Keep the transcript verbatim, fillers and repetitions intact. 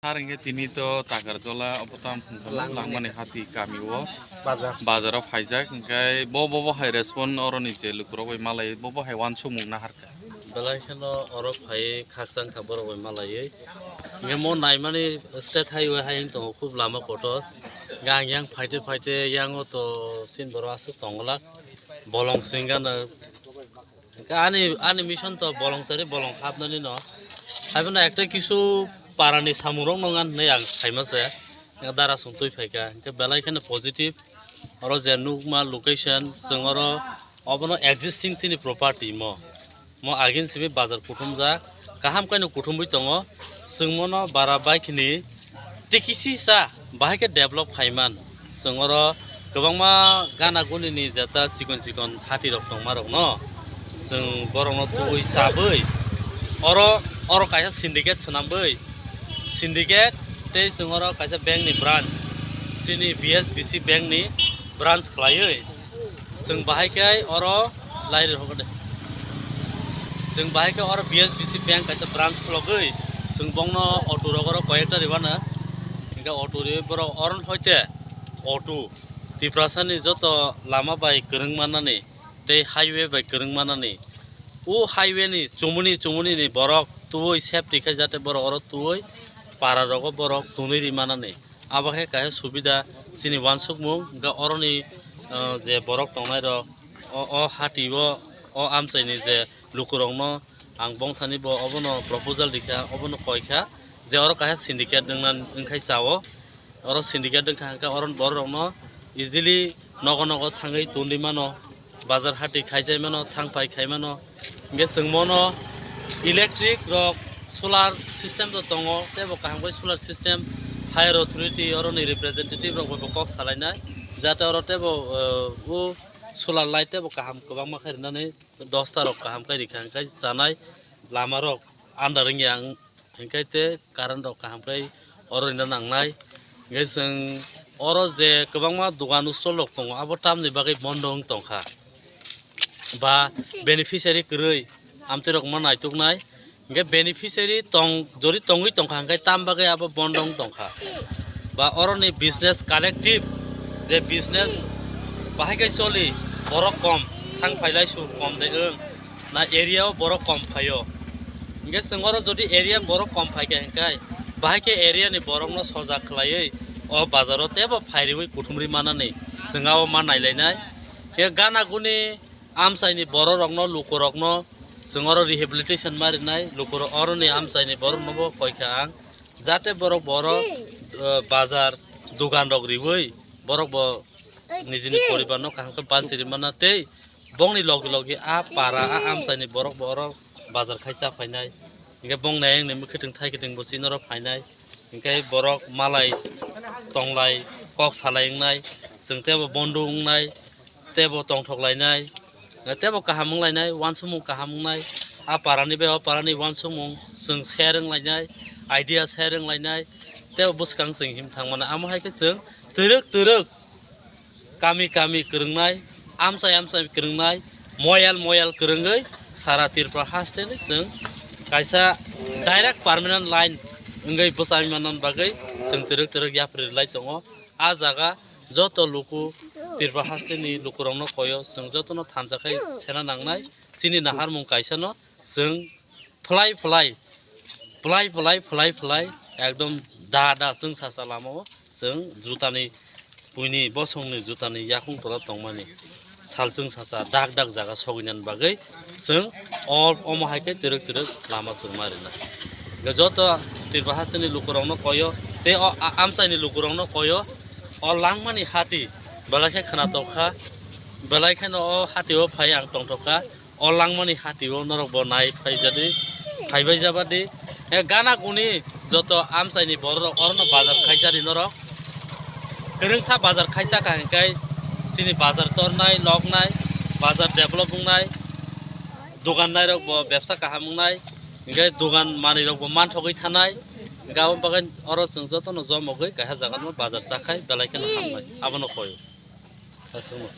Har hwnkhe tini to Takarjola obo tamo Langmani. Langmani hati kami o Bazar. Bazar o phaijak, hwnkhe bo, bo, bo hai respond oroni je lukurok bai malai, bo, bo hai uansukmung naharkha. Belai kheno oro phai khakchang kha borok bai malaiwi. Hwnkhe mo naimani state highway hai wng tongo, khub lama kotor. Hwnkhe ang yang phaite phaite yango to chini borok aswk tongwlak. Bolong singano. Hwnkhe ani, ani mission to bolong chari bolong hapnani no. Haiphano ekta kisu parani samungrok no ngan hinwi ang saima se. Hwnkhe dara song twi phaikha. Hwnkhe belai kheno positive. Oro je nukma location, chwng oro obono existing chini property mo. Mo agin simi bazar kuthumjak. Kaham khaino kuthumwi tongo. Chwng mono bara bike ni tikisi sa bahai khe develop khaiman. Chwng oro kwbangma gana guni ni jeta chikon chikon hati rok tongma rok no chwng borok no tubui chabwi oro, oro kaisa syndicate swnamwi syndicate tei chwng oro kaisa bank ni branch chini B S B C bank ni branch khlaiwi chwng bahai khe oro lai rw de. Chwng bahai khe oro B S B C bank kaisa branch khulogwi chwng bongno auto rok oro koyekta ribana. Hingke auto riwi borok oron hoite auto Tiprasani joto lama bai kwrwng manani tei highway bai kwrwng manani. O highway ni chumuni chumuni ni borok tubui safety khe jate borok oro tubui para rogo borok tunui ri manani. Abo khe kaisa subida chini uansukmung, hingke oroni, ah, je borok tongnai rok o, o hati o, o amchai ni je lukurokno ang bongthani bo obono proposal rikha, obono koikha je oro kaisa syndicate wngna wngkhai chao. Oro syndicate wngkha hwnkhe oro borok rokno easily nogo nogo thangwi tongwi mano, bazar hati khaijai mano, thang phai khai mano. Hingke chwng mono electric rok solar system to tongo, teibo kaham khe solar system higher authority oroni representative rok bai bo kok salainai, jate oro teibo, eh, o solar light teibo kaham kwbangma khe rwnani dosta rok kaham khe rikha, hingke chanai lama rok andar wngya wng-, hingke te current rok kaham khe oro rina nangnai. Hingke chwng oro je kwbangma dogan stall rok tongo, abo tamni bagwi bondo wng tongkha ba beneficiary kwrwi amtwi rok ma naituknai. Hingke beneficiary tong, jori tongwi tongkha hingke tam bagwi abo bondo wng tongkha. Ba oroni business collective je business bahai khe choli, borok kom, thang phailai su kom de wng, na area o borok kom phaio. Hingke chwng oro jodi area borok kom phaikha hingke bahai khe area ni borokno sojak khlaiwi o bazaro teibo phairiwi kuthumri manani chwng o ma nailainai. Hingke gana guni amchaini bororokno, lukurokno chwng oro rehabilitation ma rinai, lukurok oroni amchaini boroknobo koikha ang, jate borok bo oro, eh, bazar, dogan rok riwi borok bo nijini poribarno kaham khe banchi rimana tei bongni logi logi a para, a amchaini borok bo oro bazar khai cha phainai, hingke bong nai wngni mwkhwtwng thai kiting bo chini oro phainai. Hingke borok malai tonglai kok salai wngnai, chwng teibo bondo wngnai, teibo tongthok lainai, teibo kaham wnglainai, uansukmung kaham wngnai, a parani bai o parani uansukmung chwng share wnglainai, idea share wnglainai, teibo bwskang chwng him thangmani. Amo hai khe chwng twrwk twrwk kami kami kwrwngnai, amchai amchai kwrwngnai, moyal moyal kwrwngwi sara Tripura hasteni chwng kaisa direct permanent line wngwi bwchai manna bagwi chwng twrwk twrwk yapri rwlai tongo. A jaga joto luku Tripura hasteni lukurokno koyo, chwng jotono thansa khai sena nangnai, chini naharmung kaisano chwng phlai phlai, phlai phlai, phlai phlai, ekdom da da chwng sacha lama o chwng jutani buini bosongni jutani yakung tora tongmani salchwng sacha dak dak jaga sogwinani bagwi chwng o, omo hai khe twrwk twrwk lama chwngma rwna. Hwnkhe joto Tripura hasteni lukurokno koyo tei o a-, amchaini lukurokno koyo o langmani hati belai khe khwnatok kha, belai kheno o hati o phai ang tongthok kha. O langmani hati o norok bo nai phai jadi, phai bai jabadi. E gana guni joto amchaini borok rok orono bazar khaisadi norok. Kwrwngsa bazar khaisa kha hingkai chini bazar tornai, loknai, bazar develop wngnai, dogan nai rok bo bebsa kaham wngnai, hingkai dogan manwi rok bo manthogwi thanai. Hingke abo bagwi oro chwng jotono jomogwi kaisa jaga no bazar chakhai belai kheno hambai. Abono koi. Aswkno.